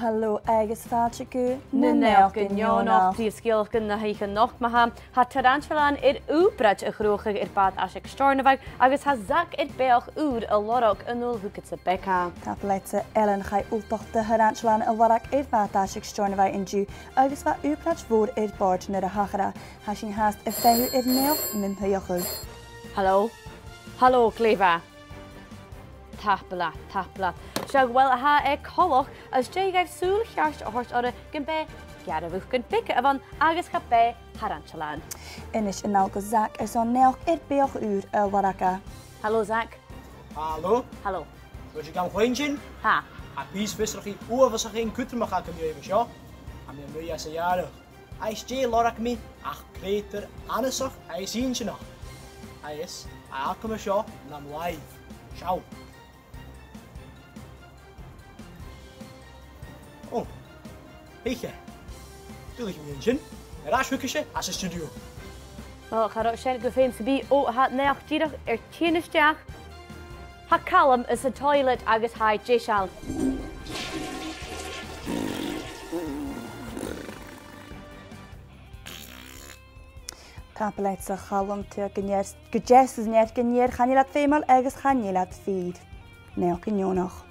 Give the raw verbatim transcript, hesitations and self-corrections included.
Halò agus fàilte gu Na Naidheachdan Neònach. Prìomh sgeulachdan na h-oidhche a-nochd ma-thà. Tha tarantulan air ùpraid a chruthachadh air bàta-aiseig Steòrnabhaigh agus tha Zach air beathach ùr a lorg a-null thugad-sa, Becca. Tapadh leatsa, Ellen. Chaidh ultach de tharantulan a lorg air bàta-aiseig Steòrnabhaigh an-diugh agus bha ùpraid mhòr air bòrd nuair a thachair e. Tha sinn fhathast a' feitheamh air naidheachd mun t-suidheachadh. Halò? Halò, glè mhath. Tapadh leat, tapadh leat. Seadh, uill, tha e coltach, às dèidh dhuibh sùil cheart a thoirt oirre gum b' e gearrbhucan beaga a bh' ann agus cha b' e tarantulan. A-nis a-nall gu Zach airson naidheachd air beathach ùr a lorg e. Halò, Zach. Halò. Halò. Tha thu gam chluinntinn? Tha. Tha pìos fiosrachaidh uabhasach fhèin cudromach agam dhuibh an seo. Tha mi a-muigh anns a' ghàrradh. Agus dè lorg mi ach creutair annasach agus inntinneach. Agus tha e agam an seo nam làimh. Seall. Ò, thuig e. Duilich a bhith an sin. Air ais thugaibhse às an stiùidio. Ò, cha robh sin gu feum sam bith. Ò, tha naidheachd dìreach air tighinn a-steach. Tha Calum anns an toilet agus tha e deiseil. Tapadh leatsa, a Chaluim, tha thu gu deas, gu deas, is an fhear gu deas, chan eil iad feumail agus chan eil iad fìor. Naidheachdan Neònach.